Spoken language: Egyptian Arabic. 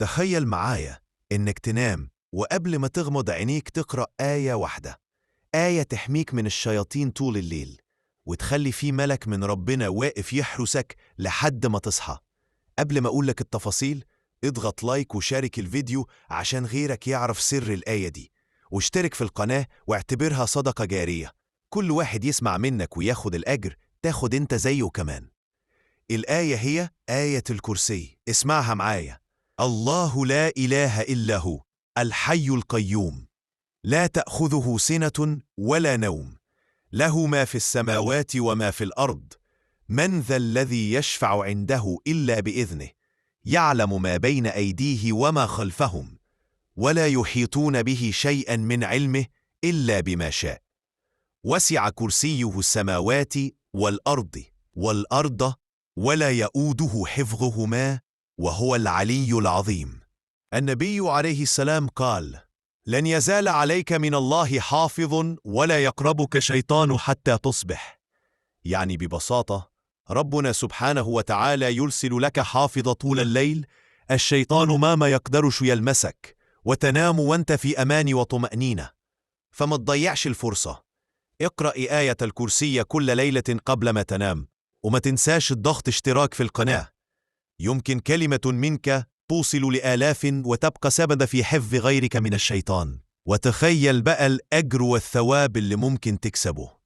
تخيل معايا إنك تنام وقبل ما تغمض عينيك تقرأ آية واحدة، آية تحميك من الشياطين طول الليل، وتخلي فيه ملك من ربنا واقف يحرسك لحد ما تصحى. قبل ما أقولك التفاصيل، اضغط لايك وشارك الفيديو عشان غيرك يعرف سر الآية دي، واشترك في القناة واعتبرها صدقة جارية. كل واحد يسمع منك وياخد الأجر، تاخد انت زيه كمان. الآية هي آية الكرسي، اسمعها معايا. الله لا إله إلا هو الحي القيوم، لا تأخذه سنة ولا نوم، له ما في السماوات وما في الأرض، من ذا الذي يشفع عنده إلا بإذنه، يعلم ما بين أيديه وما خلفهم، ولا يحيطون به شيئا من علمه إلا بما شاء. وسع كرسيه السماوات والأرض ولا يؤوده حفظهما وهو العلي العظيم. النبي عليه السلام قال: لن يزال عليك من الله حافظ ولا يقربك شيطان حتى تصبح. يعني ببساطة ربنا سبحانه وتعالى يرسل لك حافظ طول الليل، الشيطان ما يقدرش يلمسك، وتنام وانت في أمان وطمأنينة. فما تضيعش الفرصة، اقرأ آية الكرسي كل ليلة قبل ما تنام، وما تنساش الضغط اشتراك في القناة. يمكن كلمة منك توصل لآلاف وتبقى سبب في حفظ غيرك من الشيطان. وتخيل بقى الأجر والثواب اللي ممكن تكسبه.